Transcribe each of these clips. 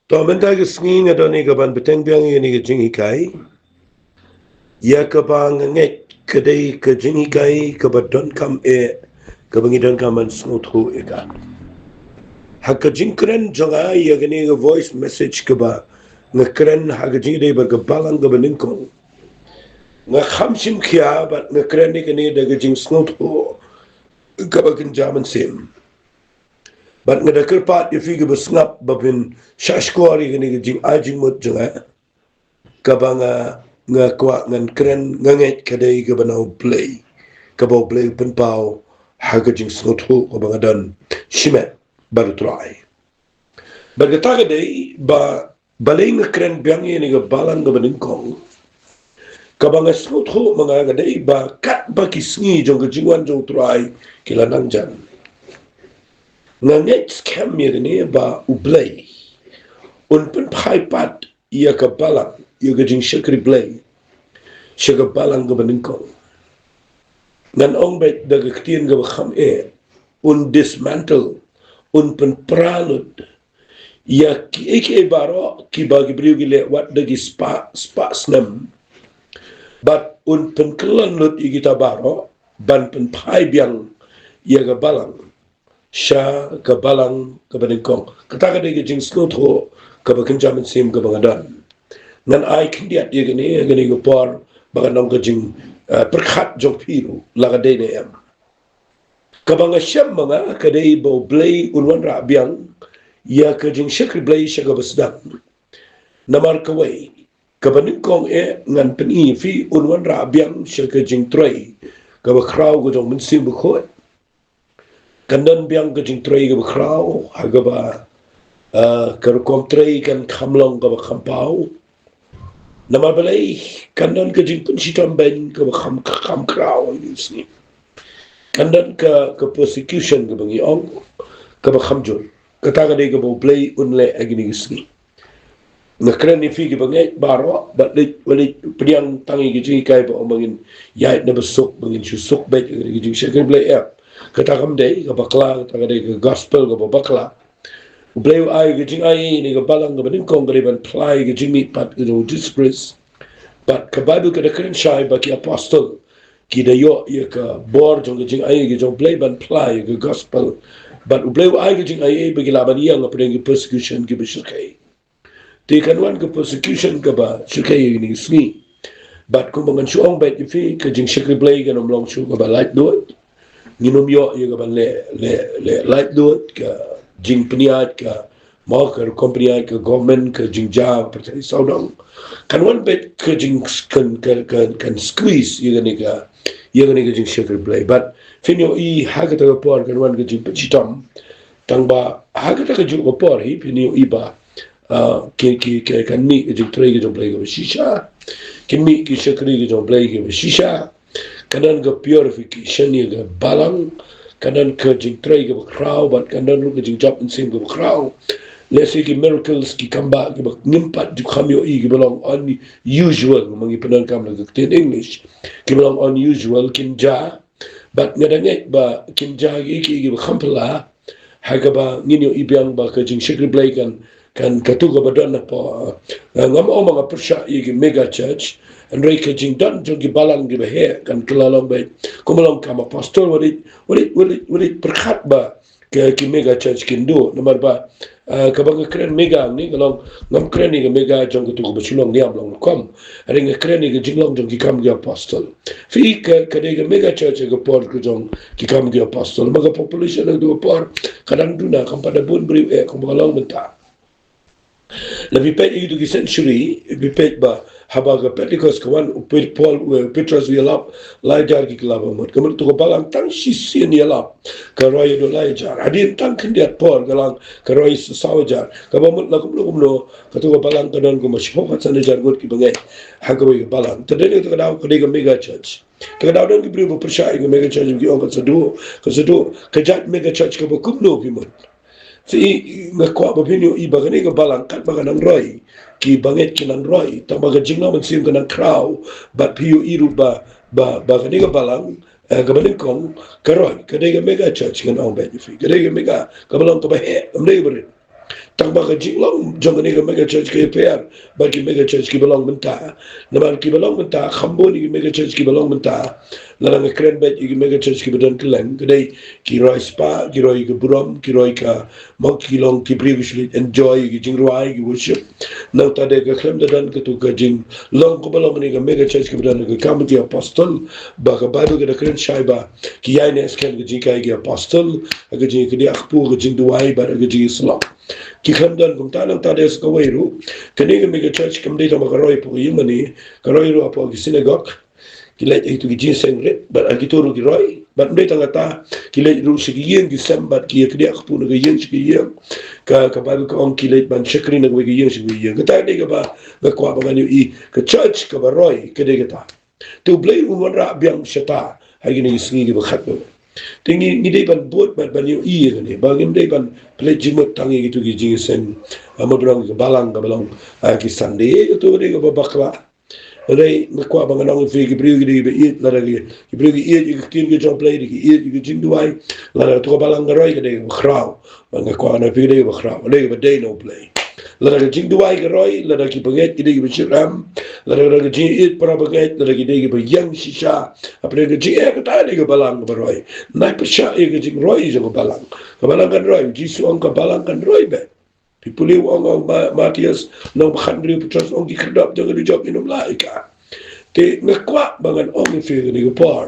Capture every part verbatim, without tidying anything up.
To mynta ka sngi nga don ïa ka ban bteng biang ïa kane ka jinghikai. Ïa kaba nga ngeit ka dei ka jinghikai kaba donkam eh, kaba ngi donkam ban sngewthuh ïa ka. Ha ka jingkren jong nga ïa kane ka voice message kaba nga kren ha ka jingïadei bad ka balang kaba nyngkong, nga kham shim khia bad nga kren ïa kane da ka jingsngewthuh kaba kynja mynsiem. Bad nga da kyrpad ïa phi kiba sngap ba phin shah shkor ïa kane ka jingai jingmut jong nga. Kaba nga, nga kwah ngan kren, nga ngeit ka dei kaba na U Blei, kaba U Blei u pynpaw ha ka jingsngewthuh kaba nga don shimet bad U Trai. Bad kata ka dei ba balei nga kren biang ïa kane ka balang kaba nyngkong. Kaba nga sngewthuh ma nga ka dei ba katba ki sngi jong ka jingwan jong U Trai ki la nang jan, nga ngeit skhem ïa kane ba U Blei un pynphai pat ïa ka balang, ïa ka jingshakri Blei sha ka balang kaba nyngkong. Ngan ong beit da ka ktien kaba kham eh, un dismantle, un pynpra lut ïa kiei kiei baroh kiba ki briew ki leh wat da ki spah spah snem. Bad un pynkyllon lut ïa kita baroh ban pynphai biang ïa ka balang sha ka balang kaba nyngkong. Kata ka dei ka jingsngewthuh kaba kynja mynsiem kaba nga don. Ngan ai khyndiat ïa kane, ïa kane ka por ba kan long ka jing, eh, pyrkhat jong phi ruh la ka dei ne em. Kaba nga shem ma nga ka dei ba U Blei un wanrah biang ïa ka jingshakri Blei sha kaba sdang. Namar kawei, kaba nyngkong eh ngan pyni ïa phi un wanrah biang sha ka jingtrei kaba khraw ka jong Mynsiem Bakhuid. Kan don biang ka jingtrei kaba khraw ha kaba, eh, ka rukom trei kan kham long kaba kham paw. Namar balei? Kan don ka jingpynshitom beiñ kaba kham, kham khraw ïa kine ki sngi. Kan don ka, ka persecution kaba ngi ong kaba kham jur. Kata ka dei kaba U Blei un leh ha kine ki sngi. Nga kren ïa phi kiba ngeit baroh, bad leit, bad leit pdiang tang ïa ki jinghikai ba ong ba ngin ïaid na ba suk, ba ngin shu suk beit ïa ki jingshakri Blei, em. Kata kam dei ka bakla, kata ka dei ka gospel kaba bakla. U Blei u ai ka jingai ïa kane ka balang kaba nyngkong ka dei ban phla ïa ka jingmihpat ka jong U Jisu Khrist. Bad ka Baibl ka da kren shai ba ki apostol ki da ïoh ïa ka bor jong ka jingai ïa ka jong U Blei ban phla ïa ka gospel. Bad U Blei u ai ka jingai ba ki lah ban ïeng hapdeng ki persecution kiba shyrkhei. Te kan wan ka persecution kaba shyrkhei ïa kine ki sngi. Bad kumba ngan shu ong beit ïa phi, ka jingshakri Blei kan ym long shuh kaba laitluid. Ngin ym ïoh ïa kaba leh, leh, leh laitluid, ka jingpynïaid ka, mo, ka rukom pynïaid ka government, ka jingjia pyrthei sawdong. Kan wan beit ka jing, kan, kan, kan, kan squeeze ïa kane ka, ïa kane ka jingshakri Blei. Bad phin ïohi ha kata ka por kan wan ka jingpynshitom. Tang ba ha kata kajuh ka por hi phin ïohi ba, ah, ki, ki, ki, kan mih ka jingtrei ka jong U Blei kaba shisha. Kin mih ki shakri ka jong U Blei kaba shisha. Kan don ka purification ïa ka balang. Kan don ka jingtrei kaba khraw, bad kan don ruh ka jingjop mynsiem kaba khraw. Lehse ki miracles, ki kambah kiba ngim pat ju kham ïohi, kiba long unusual, ma ngi pyndonkam da ka ktien English, kiba long unusual kin jia. Bad nga da ngeit ba kin jia kiei kiei kiba kham phylla ha kaba ngin ïohi biang ba ka jingshakri Blei kan, kan, katu kaba don hapoh, eh, ngam ong ba nga pyrshah ïa ki mega church, hynrei ka jingdon jong ki balang kiba heh kan kylla long beit. Kumba long kam apostol, wat leit, wat leit, wat leit, wat leit pyrkhat ba ka, ki mega church kin duh, namar ba, eh, kaba nga kren mega hangne ka long, ngam kren ïa ka mega jong katu kaba shu long niam long rukom. Hynrei nga kren ïa ka jinglong jong ki Kam ki Apostol. Phi, ka, ka dei ka mega church ha ka por ka jong ki Kam ki Apostol. Ma ka population ha katu ka por ka dang duna, kam pat da bun briew eh kumba ka long mynta. Lada phi peit ïa kitu ki century, phi peit ba haba ka Pentecost ka wan, u Pet-, Paul, u Petros u ïalap lai hajar ki kylla ba mut. Ka mut katu ka balang tang shisien ïalap ka roi haduh lai hajar. Hadien tang khyndiat por ka lang ka roi sa saw hajar. Kaba mut la kumno kumno katu ka balang ka don kumba shiphew san hajar ngut kiba ngeit ha ka roi ka balang. Te dei kata ka daw ka dei ka mega church. Te ka daw don ki briew ba pyrshah ïa ka mega church, ki ong ka sa duh, ka sa duh. Ka jait mega church kaba kumno phi mut? Phi, nga kwah ba phin ïohi ba kane ka balang katba ka nang roi, ki bangeit ki nang roi, tang ba ka jinglong mynsiem ka nang khraw, bad phi ïohi ruh ba, ba, ba kane ka balang, eh, kaba nyngkong ka roi, ka dei ka mega church, ngan ong beit ïa phi, ka dei ka mega, kaba long kaba heh, kam dei kaba rit. Tang ba ka jinglong jong kane ka mega church ka ïapher bad ki mega church kiba long mynta. Namar kiba long mynta, kham bun ïa ki mega church kiba long mynta, lada nga kren beit ïa ki mega church kiba don kylleng, ka dei ki roi spah, ki roi ka burom, ki roi ka, mo, ki long ki briew ki shu leit enjoy ïa ki jingrwai, ki worship. Nangta de ka khlem da don katu ka jinglong kaba long kane ka mega church kaba don ka kam ki apostol, ba ka Bible ka da kren shai ba ki ïaineh skhem ka jinghikai ki apostol, ka jingkdiah kpu, ka jingduwai bad ka jingïasyllok. Ki khlem don kumta. Nangta de sa kawei ruh, kane ka mega church kam dei tang ba ka roi hapoh ka ïing mane, ka roi ruh hapoh ki synagogue. Ki leit ha kito ki jingïaseng rit bad ha kito ruh ki roi. Bad ym dei tang kata, ki leit ruh sha ki ïing ki sem bad ki ïakdiah kpu na ka ïing sha ka ïing. Ka, ka Bible ka ong ki leit ban shakri na kawei ka ïing sha kawei ka ïing. Kata ka dei kaba nga kwah ba ngan ïohi, ka church kaba roi ka dei kata. Te U Blei un wanrah biang shata ha kine ki sngi kiba khatduh. Te ngi, ngi dei ban bud bad ban ïohi ïa kane, ba ngim dei ban pynleit jingmut tang ïa kito ki jingïaseng, ah, mabrong ka balang kaba long, ah, ki Sunday, ïa kato ka dei kaba bakla. Hynrei nga kwah ba ngan ong ïa phi, ki briew ki dei kiba ïeit, lada ki, ki briew ki ïeit ïa ka ktien ka jong U Blei, ki ïeit ïa ka jingduwai, lada kato ka balang ka roi, ka dei kaba khraw. Ba nga kwah ngan ong ïa phi, ka dei kaba khraw, ka dei kaba dei na U Blei. Lada ka jingduwai ka roi, lada ki bangeit ki dei kiba shyrkhei, lada, lada ka jingïeit para bangeit, lada ki dei kiba ïeng shisha hapdeng ka jingeh, kata ka dei ka balang kaba roi. Nai pyrshah ïa ka jingroi jong ka balang. Ka balang kan roi, Jisu ong ka balang kan roi beit. Phi pule u ong ha u Ma-, Mathaios lynnong ba khathynriew, Petros ong ki khyrdop jong ka dujok kin ym lah ïa ka. Te nga kwah ba ngan ong ïa phi kane ka por,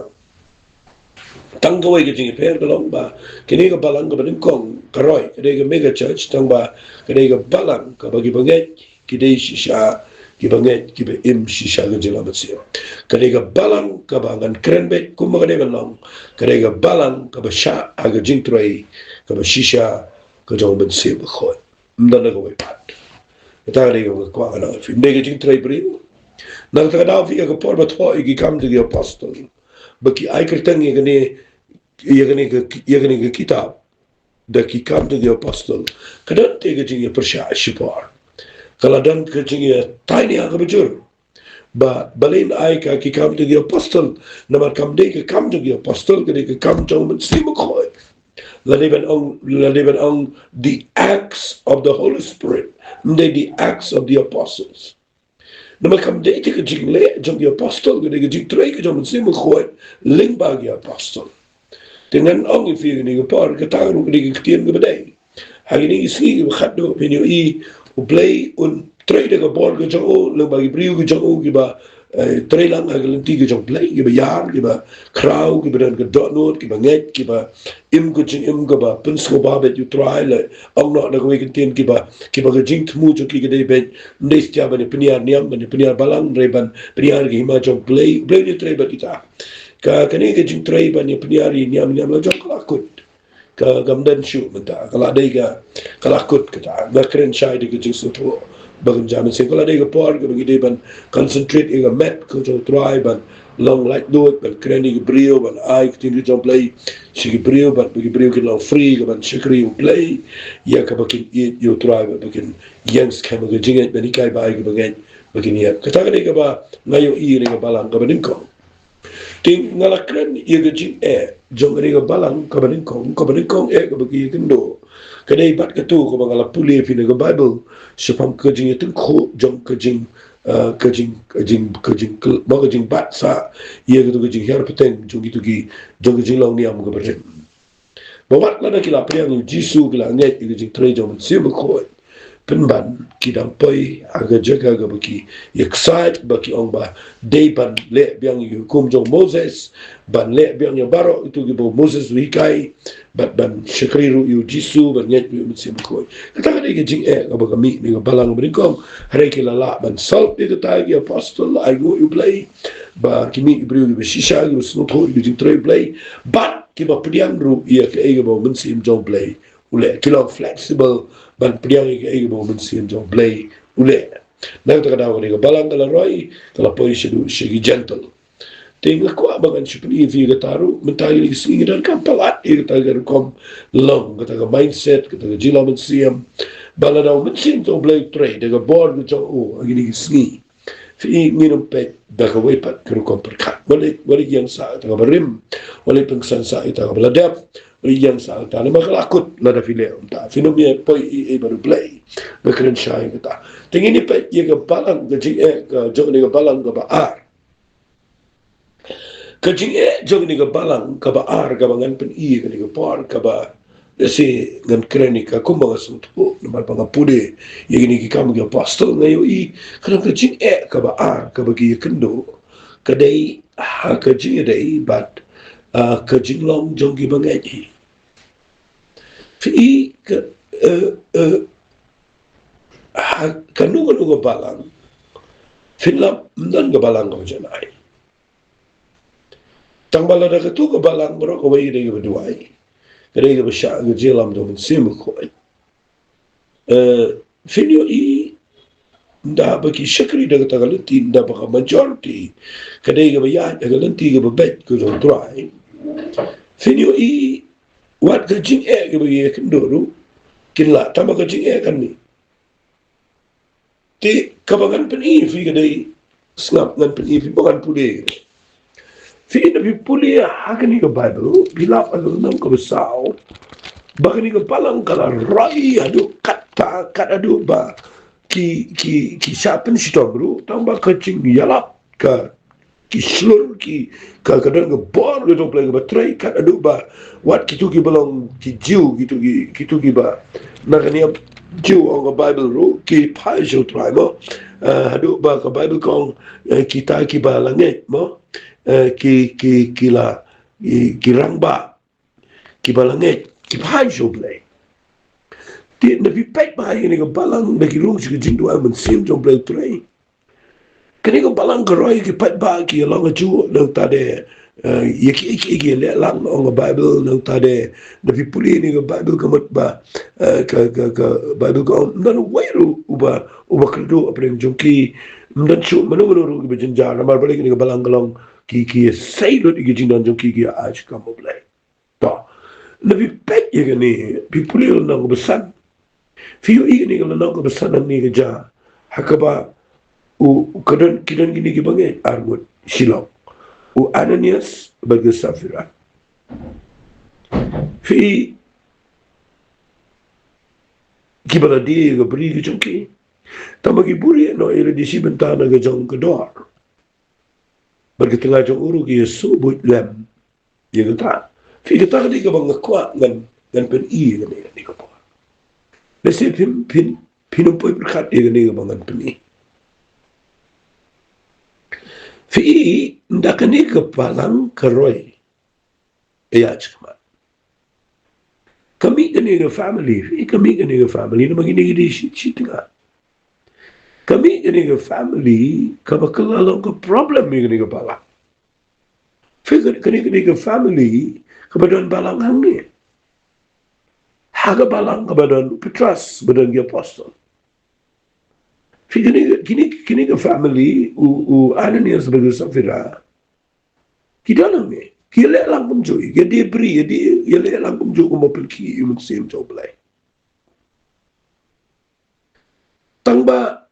tang kawei ka jingïapher ka long ba kane ka balang kaba nyngkong ka roi, ka dei ka mega church, tang ba ka dei ka balang kaba ki bangeit ki dei shisha, ki bangeit kiba im shisha ka jingïalam mynsiem. Ka dei ka balang kaba ngan kren beit kumba ka dei ban long, ka dei ka balang kaba shah ha ka jingtrei kaba shisha ka jong u Mynsiem Bakhuid. Ym don na kawei pat. Kata ka dei kaba nga kwah ngan ong ïa phi. Ym dei ka jingtrei briew. Na kata ka daw phi ïa ka por ba thoh ïa ki Kam jong ki Apostol, ba ki ai kyrteng ïa kane, ïa kane ka, ïa kane ka kitab, da ki Kam jong ki Apostol, ka don te ka jingïapyrshah shipor. Ka la don ka jingïatai nia kaba jur. Ba, balei ai ka ki Kam jong ki Apostol? Namar kam dei ka Kam jong ki Apostol, ka dei ka kam jong u Mynsiem Bakhuid. La dei ban ong, la dei ban ong the Acts of the Holy Spirit, ym dei the Acts of the Apostles. Namar kam dei te ka jingleh jong ki apostol, ka dei ka jingtrei ka jong u Mynsiem Bakhuid lyngba ki apostol. Te ngan ong ïa phi kane ka por, kata ruh ka dei ka ktien kaba dei. Ha kine ki sngi kiba khatduh, phin ïohi U Blei un trei da ka bor ka jong u lyngba ki briew ki jong u kiba, eh, trei lang ha ka lynti ka jong U Blei, kiba ïar, kiba khraw, kiba don ka dohnud, kiba ngeit, kiba im ka jingim kaba pynsngewbha bad ïa U Trai, lane ong noh da kawei ka ktien, kiba, kiba ka jingthmu jong ki ka dei beit, ym dei satia ban ïa pynïar niam, ban ïa pynïar balang, hynrei ban pynïar ka hima jong U Blei, U Blei un ïatrei bad kita. Ka, kane ka jingtrei ban ïa pynïar ïa niam, niam la jong ka la kut. Ka, kam don shuh mynta, ka la dei ka, ka la kut kata. Nga kren shai da ka jingsngewthuh ba kynja mynsiem, ka la dei ka por kaba ngi dei ban concentrate ïa ka met ka jong U Trai, ban long laitluid, ban kren ïa ki briew, ban ai ka ktien ka jong U Blei sha ki briew, ban ba ki briew kin long free ka ban shakri ïa U Blei, ïa kaba kin ïeit ïa U Trai, ban ba kin ïeng skhem ha ka jingngeit, ban hikai ba ai kaba ngeit ba kin ïeit. Kata ka dei kaba nga ïohi ïa ka balang kaba nyngkong. Te nga la kren ïa ka jingeh jong kane ka balang kaba nyngkong, kaba nyngkong eh kaba ki ïakynduh. Ka dei bad katu kaba nga la pule ïa phi na ka Baibl shaphang ka jingïatyngkhuh jong ka jing, eh, ka jing, ka jing, ka jing, ka jingbat sah ïa katu ka jinghiar pateng jong kitu ki, jong ka jinglong niam kaba rim. Ba wat lada ki la pdiang ïa U Jisu, ki la ngeit ïa ka jingtrei jong u Mynsiem Bakhuid, pynban ki dang poi ha ka jaka kaba ki ïa excite, ba ki ong ba dei ban leh biang ïa ki hukum jong u Moses, ban leh biang ïa baroh itu kiba u Moses u hikai, bad ban shakri ruh ïa U Jisu, ban ngeit ruh ïa u Mynsiem Bakhuid. Kata ka dei ka jingeh kaba ka mih na ka balang kaba nyngkong. Hynrei ki la lah ban solve ïa kata, ki apostol la ai nguh ïa U Blei ba ki mih ki briew kiba shisha, kiba sngewthuh ïa ka jingtrei U Blei, bad kiba pdiang ruh ïa kaei kaba u Mynsiem jong U Blei u leh. Ki long flexible ban pdiang ïa kaei kaba u Mynsiem jong U Blei u leh. Na kata ka daw kane ka balang ka la roi, ka la poi shaduh sha ki Jentil. Te nga kwah ba ngan shu pyni ïa phi kata ruh, mynta kine ki sngi ngi donkam palat ïa kata ka rukom long, kata ka mindset, kata ka jinglong mynsiem. Ba lada u Mynsiem jong U Blei u trei da ka bor ka jong u ha kine ki sngi, phi, ngin ym peit da kawei pat ka rukom pyrkhat. Wat leit, wat leit ïeng sah ïa kata kaba rim, wat leit pynksan sah ïa kata kaba la dep, Ïeng sa ta, namar ka la kut lada phi leh kumta. Phin ym ïa poi ei ei bad U Blei. Nga kren shai kata. Te ngin ïa peit ïa ka balang, ka jingeh ka jong kane ka balang kaba ar. Ka jingeh jong kane ka balang kaba ar kaba ngan pyni kane ka por kaba, lehse ngan kren ïa ka kumba nga sngewthuh namar ba nga pule ïa kine ki Kam ki Apostol, nga ïohi ka long ka jingeh kaba ar kaba ki ïakynduh, ka dei ha ka jingïadei bad, ah, ka jinglong jong ki bangeit hi. Phi i ka, eh, eh, ha kano kano ka balang, phin lap ym don ka balang kaba janai. Tang ba lada katu ka balang baroh kawei ka dei kaba duwai, ka dei kaba shah ka jingïalam jong U Mynsiem Bakhuid. Eh, phin ïohi, ynda ba ki shakri da kata ka lynti, ynda ba ka majority ka dei kaba ïaid ha ka lynti kaba beit ka jong U Trai, phin ïohi wat ka jingeh kaba ïakynduh ruh kin lah, tang ba ka jingeh kan mih. Te kaba ngan pyni ïa phi ka dei, sngap, ngan pyni ïa phi ba ngan pule. Phi, lada phi pule ha kane ka Baibl, phi lap ha ka lynnong kaba saw ba kane ka balang ka la roi haduh katta, kat haduh ba ki, ki, ki shah pynshitom ruh, tang ba ka jingïalap, ka, ki shlur, ki, ka, ka don ka bor ka jong U Blei kaba trei, kat haduh ba wat kito kiba long ki Jiw, kito ki, kito kiba na ka niam Jiw, ong ka Baibl ruh, ki phai sha U Trai mo. Eh, haduh ba ka Baibl ka ong, eh, kita kiba la ngeit mo, eh, ki, ki, ki la, ki, ki rangbah kiba la ngeit ki phai sha U Blei. Te lada phi peit bha ïa kane ka balang, lada ki rung sha ka jingduwai mynsiem jong U Blei U Trai, kane ka balang ka roi, ki paidbah ki ïalong hajuh, nangta de, eh, ïa kiei kiei ki leh lang, ong ka Baibl, nangta de, lada phi pule ïa kane ka Baibl ka mut ba, eh, ka, ka, ka Baibl ka ong ym don uwei ruh uba, uba kyrduh hapdeng jong ki, ym don shuh mano mano ruh kiba jynjar, namar balei? Kane ka balang ka long, ki, ki ïasei lut ïa ki jingdon jong ki, ki ïa ai sha ka kam U Blei. To, lada phi peit ïa kane, phi pule lynnong kaba san, phi ïohi kane ka lynnong kaba san hangne ka jia ha kaba u, u, ka don, ki don kine ki bangeit ar ngut, shi lok, u Ananias bad ka Saphira. Phi, kiba la die ïa ka bri ka jong ki, tang ba ki buhrieh noh ïa lade shi bynta na ka jong ka dor, bad ka tnga jong u ruh ki ïa shu buit lem ïa kata. Phi, kata ka dei kaba nga kwah ngan, ngan pyni ïa kane, kane ka por. Lehse phin, phin, phin ym poi pyrkhat ïa kane kaba ngan pyni. Phi, ynda kane ka balang ka roi, ïa, sha khmat, ka mih kane ka family, phi, ka mih kane ka family, namar kine ki dei shi, shi tnga. Ka mih kane ka family kaba ka la long ka problem ïa kane ka balang. Phi, kane, kane, kane ka family kaba don balang hangne. Ha ka balang kaba don u Petros, ba don ki apostol. Phi, kane, kane, kane ka family, u, u Ananias bad ka Saphira, ki don hangne. Ki leh lang kumjuh, ki die bri, ki die, ki leh lang kumjuh kumba pynkhih ïa u Mynsiem jong U Blei. Tang ba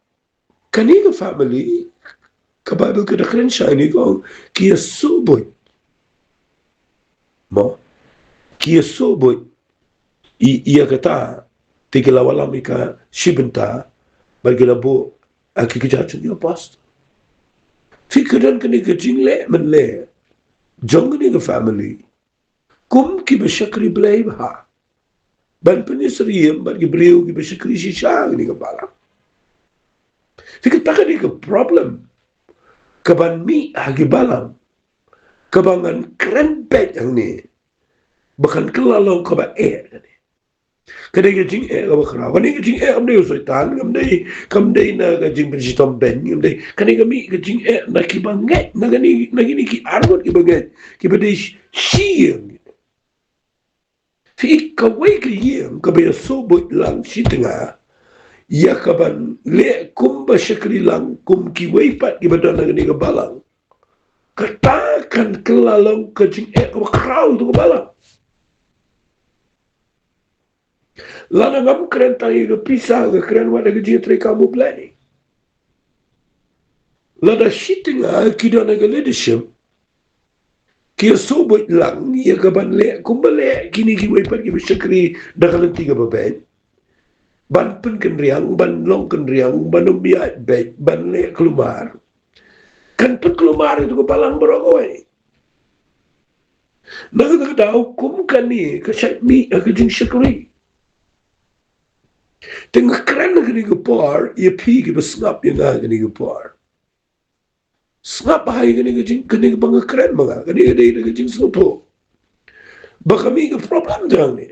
kane ka family, ka Baibl ka da kren shai ne, ka ong ki ïa shu buit. Mo, ki ïa shu buit ïa, ïa kata, te ki la wallam ïa ka shi bynta, bad ki la buh ha ki kjat jong ki apostol. Phi, ka don kane ka jingleh mynleh jong kane ka family kum kiba shakri Blei bha, ban pynsyriem bad ki briew kiba shakri shisha ha kane ka balang. Phi, kata ka dei ka problem kaban mih ha ki balang, kaba ngan kren beit hangne, ba kan kylla long kaba eh kane. Ka dei ka jingeh kaba khraw. Kane ka jingeh kam dei u Soitan, kam dei, kam dei na ka jingpynshitom beiñ, kam dei. Kane ka mih ka jingeh na kiba ngeit, na kane, na kine ki arngut kiba ngeit, kiba dei shi ïing. Phi, kawei ka ïing kaba ïa shu buit lang shi tnga, ïa kaban leh kumba shakri lang kum kiwei pat kiba don ha kane ka balang, kata kan kylla long ka jingeh kaba khraw ha ka balang. Lada ngam kren tang ïa ka pisa, nga kren wat ïa ka jingïatreikam U Blei. Lada shi tnga ki don ha ka leadership, ki ïa sngewbha lang ïa ka ban leh kumba leh kine kiwei pat kiba shakri da ka lynti kaba beit. Ban pynkynriang, ban long kynriang, ban ym ïaid beit, ban leh kulmar. Kan pynkulmar ïa ka balang baroh kawei. Na kata ka daw kum kane ka shait mih ha ka jingshakri. Te nga kren ha kane ka por ïa phi kiba sngap ïa nga ha kane ka por. Sngap bha ïa kane ka jing, kane kaba nga kren ma nga, kane ka dei ka jingsngewthuh. Ba ka mih ka problem jong ngi.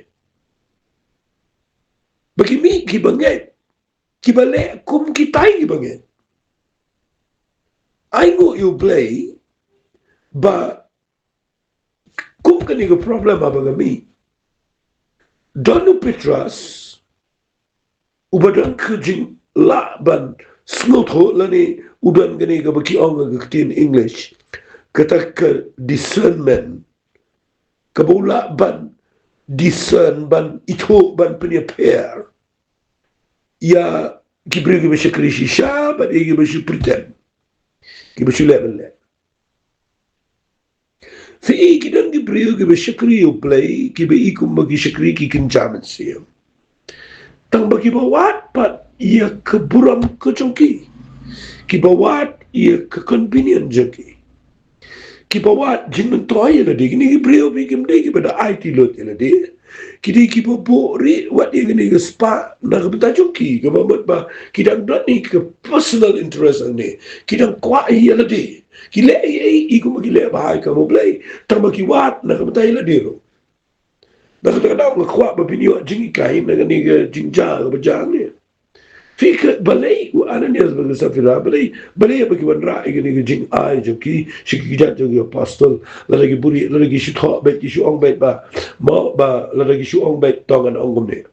Ba ki mih kiba ngeit, kiba leh kum kitai kiba ngeit. Ai nguh ïa U Blei ba kum kane ka problem haba ka mih, don u Petros uba don ka jinglah ban sngewthuh lane u don kane kaba ki ong ha ka ktien English kata ka discernment, kaba u lah ban discern, ban ithuh, ban pynïapher ïa ki briew kiba shakri shisha bad ïa kiba shu pretend, kiba shu leh ban leh. Phi i, ki don ki briew kiba shakri ïa U Blei, kiba i kumba ki shakri, ki kynja mynsiem. Tang ba kiba wad pat ïa ka burom ka jong ki, kiba wad ïa ka convenience jong ki, kiba wad jingmyntoi ïa lade. Kine ki briew phi, kim dei kiba da aiti lut ïa lade. Ki dei kiba buhrieh wat ïa kane ka spah na ka bynta jong ki, kaba mut ba ki dang don ïa ka personal interest hangne. Ki dang kwah ïa lade. Ki leh ei ei i kumba ki leh bha ïa ka kam U Blei, tang ba ki wad na ka bynta ïa lade ruh. Na kata ka daw nga kwah ba phin ïoh jinghikai na kane ka jingjia kaba jia hangne. Phi, ka balei u Ananias bad ka Saphira, balei, balei ba ki wanrah ïa kane ka jingai jong ki sha ki kjat jong ki apostol? Lada ki buhrieh, lada ki shu thoh beit, ki shu ong beit ba, mo, ba lada ki shu ong beit, to ngan ong kumne.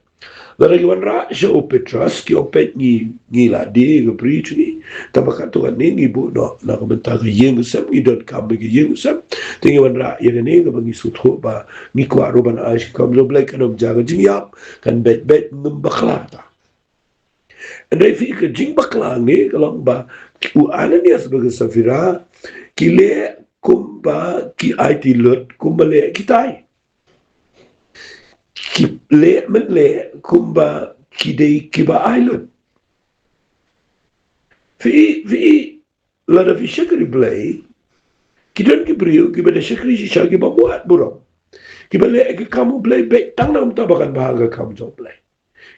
Lada ki wanrah sha u Petros, ki ong beit, ngi, ngi la die ïa ka bri jong ngi. Tang ba katto katne ngi buh noh na ka bynta ka ïing ka sem, ngi donkam ïa ka ïing ka sem. Te ngi wanrah ïa kane kaba ngi sngewthuh ba ngi kwah ruh ban ai sha ka kam jong U Blei, kan ym jia ka jingïap, kan beit beit, ngim bakla ta. Hynrei phi, ka jingbakla hangne ka long ba u Ananias bad ka Saphira ki leh kumba ki aiti lut, kumba leh kitai. Ki leh mynleh kumba ki dei kiba ai lut. Phi, phi, lada phi shakri Blei, ki don ki briew kiba da shakri shisha, kiba wad burom, kiba leh ka kam U Blei beit tang namar ba kan bha ka kam jong U Blei.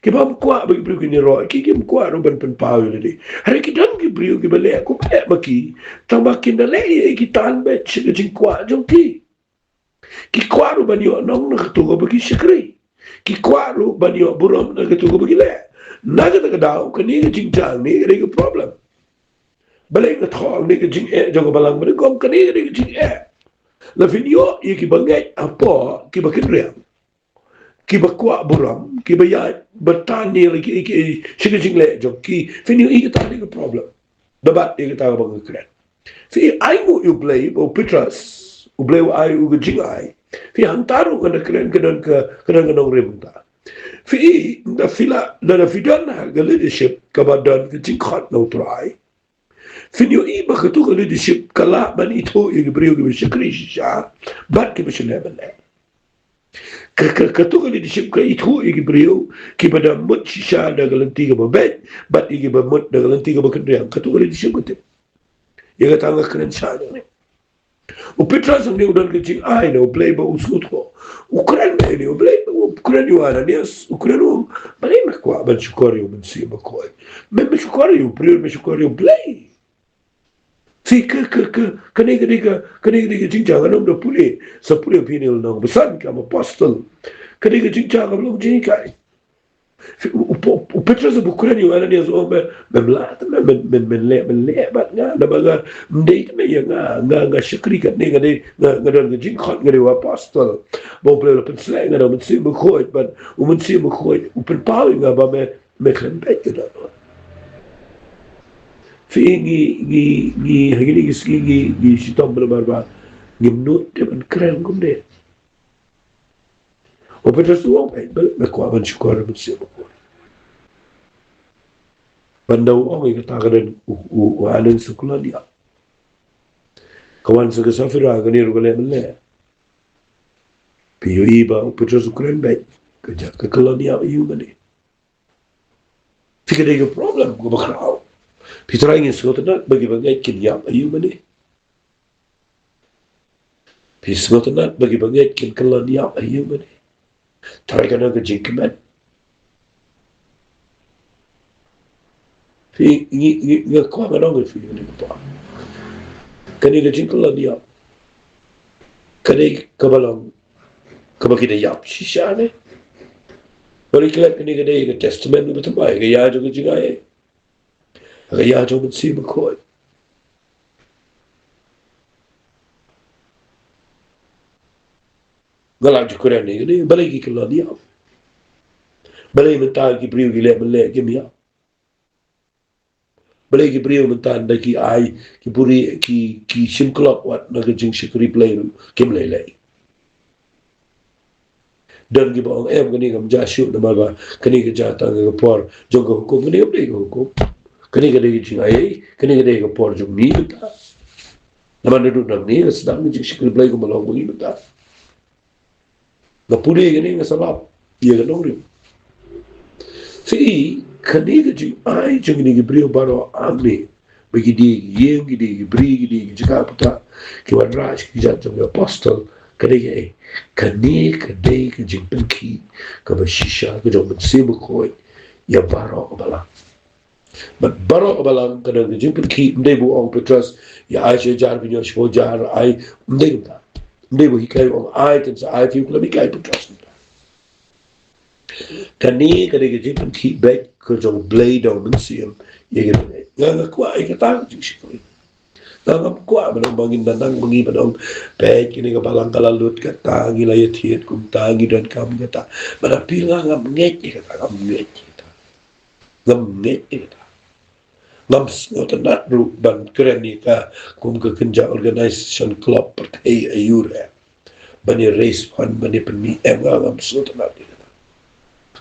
Ki bym kwah ba ki briew kin ïaroh ïa ki, kim kwah ruh ban pynpaw ïa lade. Hynrei ki don ki briew kiba leh kumba leh ma ki, tang ba kin da leh ïa ki tan beit sha ka jingkwah jong ki. Ki kwah ruh ban ïoh nong na kato kaba ki shakri. Ki kwah ruh ban ïoh burom na kato kaba ki leh. Na kata ka daw kane ka jingjia hangne ka dei ka problem. Balei nga thoh hangne ka jingeh jong ka balang ba nyngkong? Kane ka dei ka jingeh. La phin ïoh ïa kiba ngeit hapoh kiba kynriang, kiba kwah burom, kiba ïaid bad tan ïa la ki, ki, sha ka jingleh jong ki. Phin ïoh ïa kata ka problem. Da bat ïa kata kaba nga kren. Phi, ai nguh ïa U Blei ba u Petros, U Blei u ai u ka jingai. Phi, hangta ruh ngan da kren, ka don ka, ka don ka nongrim hangta. Phi, da phi la, da, da phi don ha ka leadership kaba don ka jingkhot na U Trai, phin ïohi ba kato ka leadership ka lah ban ithuh ïa ki briew kiba shakri shisha bad kiba shu leh ban leh. Ka, ka, kato ka leadership ka ithuh ïa ki briew kiba da mut shisha da ka lynti kaba beit bad ïa kiba mut da ka lynti kaba kynriang. Kato ka leadership ka tip. Ïa kata nga kren sha ïa ne. U Petros hangne u don ka jingai na U Blei ba u sngewthuh. U kren ba ïa ne, U Blei, u kren ïa u Ananias, u kren, u ong, balei me kwah ban shukor ïa u Mynsiem Bakhuid? Me, me shukor ïa u briew, me shukor ïa U Blei. Phi, ka, ka, ka, kane, kane ka, kane, kane ka jingjia ngan ym da pule. Sa pule phi ne u nongbasan, kam apostol. Kane ka jingjia kaba long jinghikai. Phi, u, u, u, u Petros u kren ïa u Ananias, u ong, me, mem lah te me, men, men, men leh, men leh bad nga, naba nga, ym dei te me ïa nga, nga, nga shakri katne, nga dei, nga, nga don ka jingkhot, nga dei u apostol ba U Blei u la pynsleh ïa nga da u Mynsiem Bakhuid, bad u Mynsiem Bakhuid u pynpaw ïa nga ba me, me khlem beit ka dohnud. Phi, ngi, ngi, ngi, ha kine ki sngi ngi, ngi shitom namar ba ngim nud te ban kren kumne. U Petros u ong, eh, me, me kwah ban shukor ïa u Mynsiem Bakhuid. Ban da u ong ïa kata ka don u, u, u Ananias u khlad ïa. Ka wan sa ka Saphira, kane ruh ka leh ban leh. Phi ïohi ba u Petros u kren beit, ka jaka kyllon ïap aïu mane. Phi, ka dei ka problem kaba khraw. Phi trai ngin sngewtynnat ba kiba ngeit kin ïap aïu mane. Phi sngewtynnat ba kiba ngeit kin kyllon ïap aïu mane. Trai ka nang ka jingkmen. Phi, ngi, ngi, nga kwah ban ong ïa phi kane ka por. Kane ka jingkyllon ïap, kane kaba long, kaba ki da ïap shisha ne. Ba ngi klet kane ka dei ka testament kaba thymmai, ka ïa jong ka jingai, ka ïa jong u Mynsiem Bakhuid. Nga la ju kren ïa kane, balei ki kyllon ïap? Balei mynta ki briew ki leh mynleh kim ïap? Balei ki briew mynta da ki ai, ki buri, ki, ki shim klop wat na ka jingshakri Blei ruh kim lei lei? Don kiba ong em, kane kam jia shuh namar ba kane ka jia tang ha ka por jong ka hukum. Kane kam dei ka hukum. Kane ka dei ka jingai, kane ka dei ka por jong ngi mynta. Namar naduh nangne nga sdang ka jingshakri Blei kumba long ba ngi mynta. Nga pule kane, nga sa lap ïa ka nongrim. Phi, kane ka jingai jong kine ki briew baroh hangne, ba ki dei ki ïing, ki dei ki bri, ki dei ki jaka puta, ki wanrah sha ki jait jong ki apostol, kane kaei? Kane ka dei ka jingpynkhih kaba shisha ka jong u Mynsiem Bakhuid ïa baroh ka balang. Bad baroh ka balang ka don ka jingpynkhih. Ym dei ba u ong u Petros, ïa ai shi hajar, phin ïoh shiphew hajar, ai, ym dei kumta. Ym dei ba u hikai, u ong ai, kan sa ai, phi, u khlem hikai u Petros kumta. Kane ka dei ka jingpynkhih beit ka jong u Blei da u Mynsiem ïa kine. Nga, nga kwah ïa kata ka jingshakri. Nga, ngam kwah ban ong ba ngin da nang ba ngi ban ong, peit kane ka balang ka la lut, kata ngi la ïathied kumta, ngi donkam kata. Bad appeal, nga ngam ngeit ïa kata, ngam ngeit ïa kata. Ngam ngeit ïa kata. Ngam sngewtynnat ruh ban kren ïa ka kum ka kynja organization club pyrthei aïu re, ban ïa raise fund, ban ïa pynmih, em, nga ngam sngewtynnat ïa kata.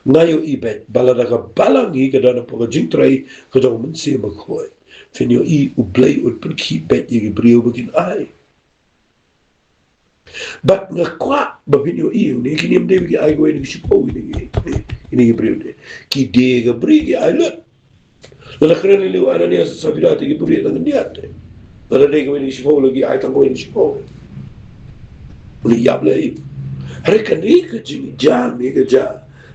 Nga ïohi beit ba lada ka balang hi ka don hapoh ka jingtrei ka jong u Mynsiem Bakhuid, phin ïohi u Blei un pynkhih beit ïa ki briew ba kin ai. Bad nga kwah ba phin ïohi, une, kine ym dei ba ki ai kawei na ki shiphew, kine ki, kine ki briew ne. Ki dei ka bri ki ai lut. Lada kren lei lei u Ananias, Saphira, te ki bri tang khyndiat te. Lada dei kawei na ki shiphew la ki ai tang kawei na ki shiphew. Une ïap lei. Hynrei kane ka jingjia ne ka jia,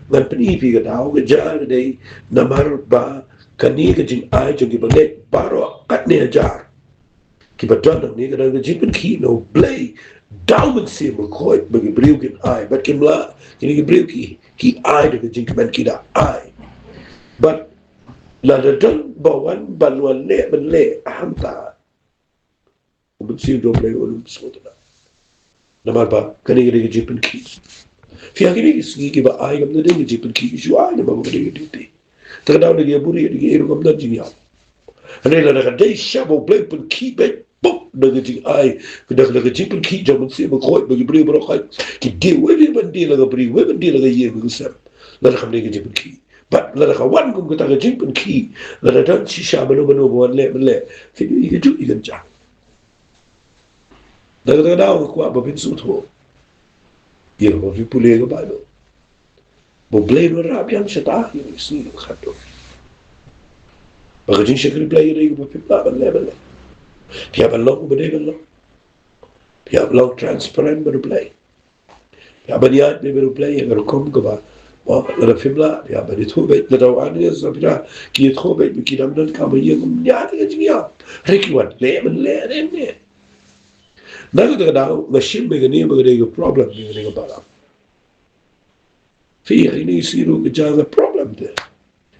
ngan pyni phi ka daw, ka jia ka dei namar ba kane ka jingai jong kiba ngeit baroh katne hajar kiba don hangne ka don ka jingpynkhih na u Blei da u Mynsiem Bakhuid ba ki briew kin ai. Bad kim lah, kine ki briew ki, ki ai da ka jingkmen, ki da ai. Bad lada don ba wan ban wan leh mynleh hangta, u Mynsiem jong u Blei un ym sngewtynnat. Namar ba kane ka dei ka jingpynkhih. Phi, ha kine ki sngi kiba ai kam dei ka jingpynkhih, ki shu ai namar ba ka dei ka duty. Te ka daw da ki ïa buri, da ki ïa rukom don jingïap. Hynrei lada ka dei sha ba u Blei u pynkhih beit, pop, da ka jingai, da, da ka jingpynkhih jong u Mynsiem Bakhuid ba ki briew baroh khoit ki die, wei wei ban die la ka bri, wei ban die la ka ïing ka sem. Lada kam dei ka jingpynkhih. Bad lada ka wan kum kata ka jingpynkhih, lada don shisha mano mano ba wan leh mynleh, phi, ïa kajuh ïa kynjah. Na kata ka daw nga kwah ba phin sngewthuh ïa kaba phi pule ka Baibl, ba u Blei un wanrah biang shata ïa kine ki sngi kiba khatduh. Ba ka jingshakri Blei ka dei kaba phim lah ban leh, ban leh. Phi hap ban long uba dei ban long. Phi hap long transparent bad u Blei. Phi hap ban ïaid beit bad u Blei ïa ka rukom kaba, mo, lada phim lah, phi hap ban ïathuh beit, lada u Ananias, Saphira ki ïathuh beit ba ki dang donkam ïa ka, ym ïa ka jingïap. Hynrei ki wan leh mynleh ne em ne. Na kata ka daw nga shim ba kane ba ka dei ka problem, ba kane ka balang. Phi, ha kine ki sngi ruh ka jia ka problem te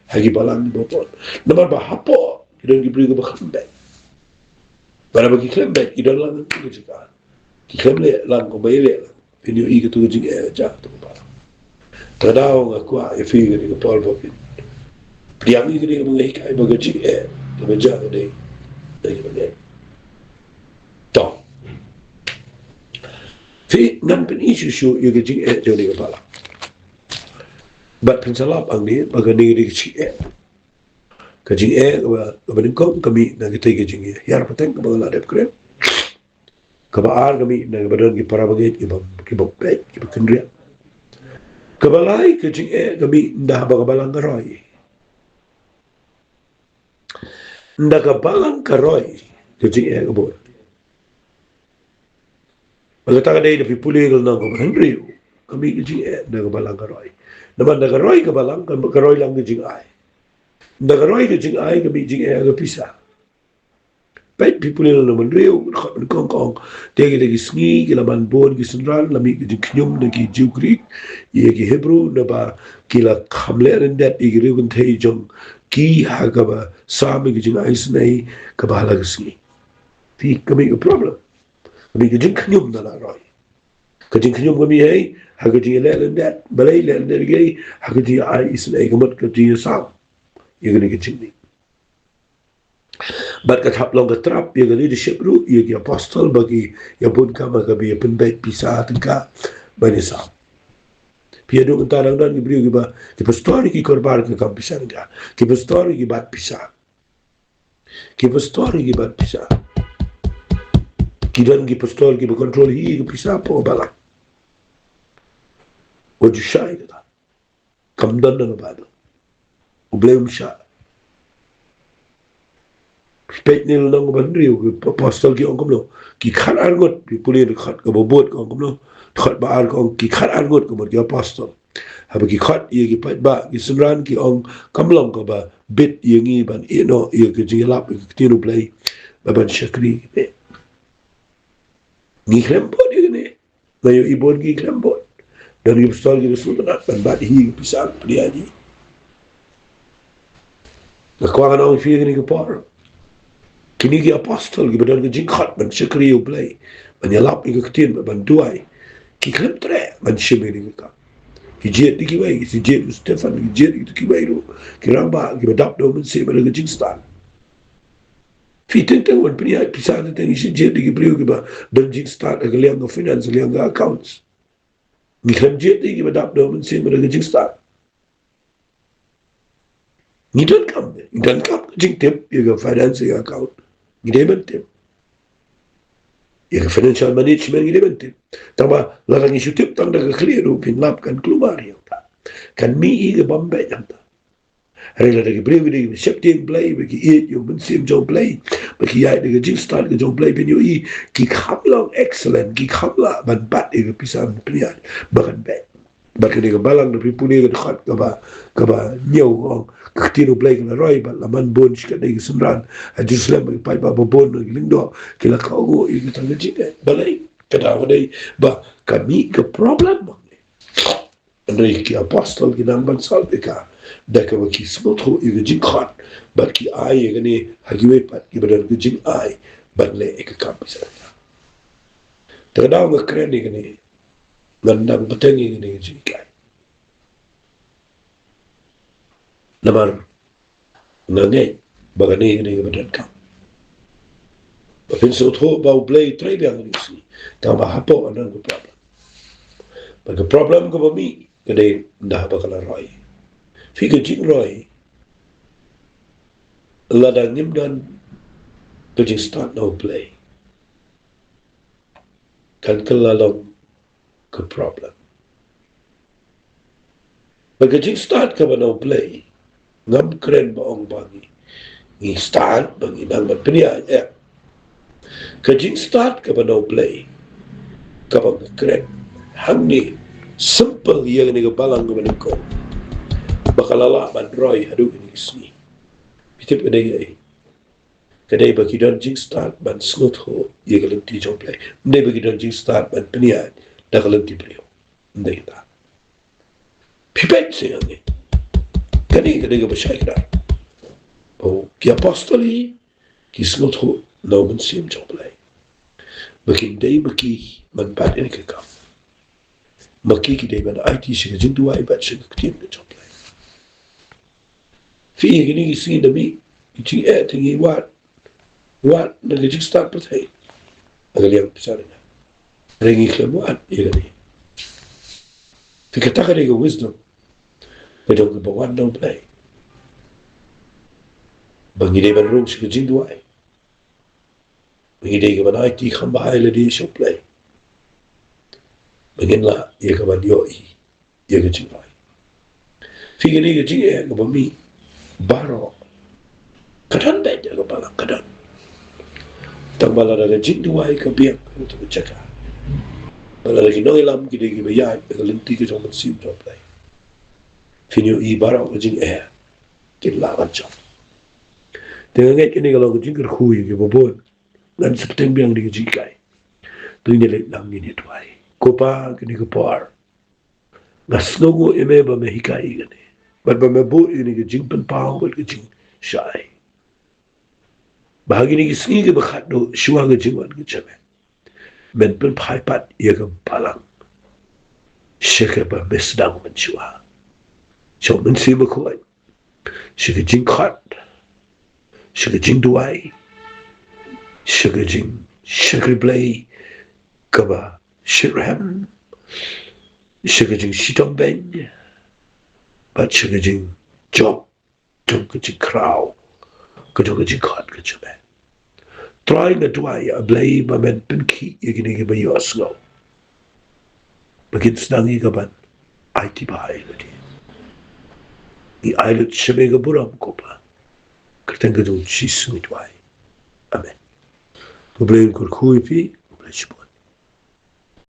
ha ki balang kiba bun. Namar ba hapoh ki don ki briew kiba khlem beit. Bad haba ki khlem beit, ki don lang ka jingkha. Ki khlem leh lang kumba ïaleh lang. Phin ïohi katu ka jingeh ka jia katu ka balang. Te ka daw nga kwah ïa phi kane ka por ba phin pdiang ïa kane kaba nga hikai ba ka jingeh kaba jia ka dei da kiba ngeit. To. Phi, ngan pyni shuh shuh ïa ka jingeh jong kane ka balang. Bad phin sa lap hangne ba kane ka dei ka jingeh. Ka jingeh kaba, kaba nyngkong ka mih na katei ka jinghiar pateng kaba nga la dep kren. Kaba ar ka mih na kaba don ki para bangeit kiba, kiba peit, kiba kynriah. Kaba lai ka jingeh ka mih na kaba ka balang ka roi. Na ka balang ka roi ka jingeh ka bun. Ba kata ka dei da phi pule ka lynnong kaba hynriew, ka mih ka jingeh na ka balang ka roi. Namar na ka roi ka balang, ka, ka roi lang ka jingai. Na ka roi ka jingai ka mih jingeh ka pisa. Peit phi pule lynnong hynriew, ka dkhot ba nyngkong ka ong, te kita ki sngi ki la man bun ki synran, la mih ka jingkhñium na ki Jiw Grik ïa ki Hebru, naba ki la kham leh lyndet ïa ki riew kynthei jong ki ha kaba sam ïa ka jingai isynei kaba ha la ka sngi. Te ka mih ka problem. Ka mih ka jingkhñium na la roi. Ka jingkhñium ka mih hi ha ka jingïaleh lyndet, balei leh lyndet ïa ki, ha ka jingai isynei, ka mut ka jingïasam ïa kane ka jingmih. Bad ka hap long ka trap ïa ka leadership ruh, ïa ki apostol ba ki ïa bun kam ha kaba ïa pynbeit pisa tyngka ban ïasam. Phi ïa duh mynta dang don ki briew kiba, ki pastor ki kyrpad ka kam pisa tyngka, ki pastor ki bat pisa. Ki pastor ki bat pisa. Ki don ki pastor kiba control hi ka pisa hapoh balang. Wat ju shai kata. Kam don na ka Baibl. U Blei um shah. Peit na lynnong kaba hynriew, ki apostol ki ong kumno. Ki khatar ngut, phi pule dkhot kaba bud ka ong kumno. Dkhot ba ar ka ong ki khatar ngut ka mut ki apostol. Haba ki khot ïa ki paidbah, ki synran ki ong, kam long kaba bit ïa ngi ban ïehnoh ïa ka jingïalap ïa ka ktien U Blei, ba ban shakri ïa kane. Ngi khlem bud ïa kane. Nga ïohi bun ki khlem bud. Don ki apostol kiba sngewtynnat ban bat hi ka pisa pynïaid hi. Nga kwah ngan ong ïa phi kane ka por. Kine ki apostol kiba don ka jingkhot ban shakri ïa U Blei, ban ïalap ïa ka ktien, ban duwai, ki khlem treh ban shim ïa kane ka kam. Ki jied da kiwei, ki jied u Stephan, ki jied da kiwei ruh ki rangbah kiba dap da U Mynsiem bad da ka jingstad. Phi teng teng wan pynïaid pisa teng teng, ngi shu jied da ki briew kiba don jingstad ha ka liang ka finance, liang ka accounts. Ngi khlem jied da kiba dap da U Mynsiem bad da ka jingstad. Ngi donkam, ngi donkam ka jingtip ïa ka finance, ïa ka account. Ngi dei ban tip ïa ka financial management, ngi dei ban tip. Tangba lada ngi shu tip tang da ka khlieh ruh, phin lap kan klumar ïa kata. Kan mih ïa ka bym beit hangta. Hynrei lada ki briew ki dei kiba sheptieng Blei, ba ki ïeit ïa U Mynsiem jong U Blei, ba ki ïaid da ka jingstad ka jong U Blei, phin ïohi ki kham long excellent, ki kham lah ban bat ïa ka pisa ban pynïaid ba kan beit. Bad kane ka balang, da phi pule ka dkhot kaba, kaba hynñiew ka ong, ka ktien U Blei ka la roi bad la man bun shikatdei ki synran ha Jerusalem, bad ki paidbah ba bun na ki lyngdoh ki la kohnguh ïa kata ka jingeh. Balei? Ka daw ka dei ba ka mih ka problem. Hynrei ki apostol ki nang ban solve ïa ka da kaba ki sngewthuh ïa ka jingkhot bad ki ai ïa kane ha kiwei pat kiba don ka jingai ban leh ïa ka kam pisa. Te ka daw nga kren ïa kane, ngan nang bteng ïa kane ka jinghikai. Namar nga ngeit ba kane ka dei kaba donkam ba phin sngewthuh ba U Blei u trei biang ïa ka sngi, tangba hapoh ka don ka problem. Bad ka problem kaba mih ka dei da haba ka la roi. Phi, ka jingroi, lada ngim don ka jingstad na U Blei, kan kylla long ka problem. Bad ka jingstad kaba na U Blei, ngam kren ba ong ba ngi, ngi stad ba ngi nang ban pynïaid, eh. Ka jingstad kaba na U Blei, kaba nga kren hangne, simple ïa kane ka balang kaba nyngkong, ba ka la lah ban roi haduh kine ki sngi. Phi tip ka dei kaei? Ka dei ba ki don jingstad ban sngewthuh ïa ka lynti jong U Blei. Ym dei ba ki don jingstad ban pynïaid da ka lynti briew. Ym dei kata. Phi peit seh hangne. Kane ka dei kaba shai kdar. Ba ki apostol hi ki sngewthuh na U Mynsiem jong U Blei ba kim dei ma ki ban bat ïa kane ka kam. Ma ki ki dei ban aiti sha ka jingduwai bad sha ka ktien ka jong U Blei. Phi, ïa kine ki sngi da mih ki jingeh te ngi wad, wad na ka jingstad pyrthei ha ka liang pisa. Hynrei ngi khlem wad ïa kane. Phi, kata ka dei ka wisdom ka jong kiba wan na U Blei, ba ngi dei ban rung sha ka jingduwai. Ngi dei ki ban aiti kham bha ïa lade sha U Blei ba ngin lah ïa ka ban ïohi ïa ka jingroi. Phi, kane ka jingeh kaba mih baroh ka don beit ha ka balang, ka don. Tang ba lada ka jingduwai ka biang ha kata ka jaka, ba lada ki nongïalam ki dei kiba ïaid ha ka lynti ka jong U Mynsiem jong U Blei, phin ïohi baroh ka jingeh kin lah ban jop. Te nga ngeit kane ka long ka jingkyrkhu ïa kiba bun. Ngan sa bteng biang ïa kane ka jinghikai. To ngin ïa leit lang, ngin ïa duwai. Ko Pa, kane ka por nga sngewnguh ïa me ba me hikai ïa kane, bad ba me buh ïa kane ka jingpynpaw bad ka jingshai, ba ha kine ki sngi kiba khatduh shuwa ka jingwan ka jong me, men pynphai pat ïa ka balang sha kaba me sdang mynshuwa, sha U Mynsiem Bakhuid, sha ka jingkhot, sha ka jingduwai, sha ka jingshakri Blei kaba shitrhem, sha ka jingshitom beiñ, bad sha ka jingjop jong ka jingkhraw ka jong ka jingkhot ka jong me. Trai, nga duwai, A Blei, ba men pynkhih ïa kine kiba ïohsngew ba kin sdang ïa ka ban aiti bha ïa lade. Ngi ai lut sha me ka burom, ko Pa. Kyrteng ka jong U Jisu ngi duwai. Amen. Ko Blei un kyrkhu ïa phi, ko Blei shibun.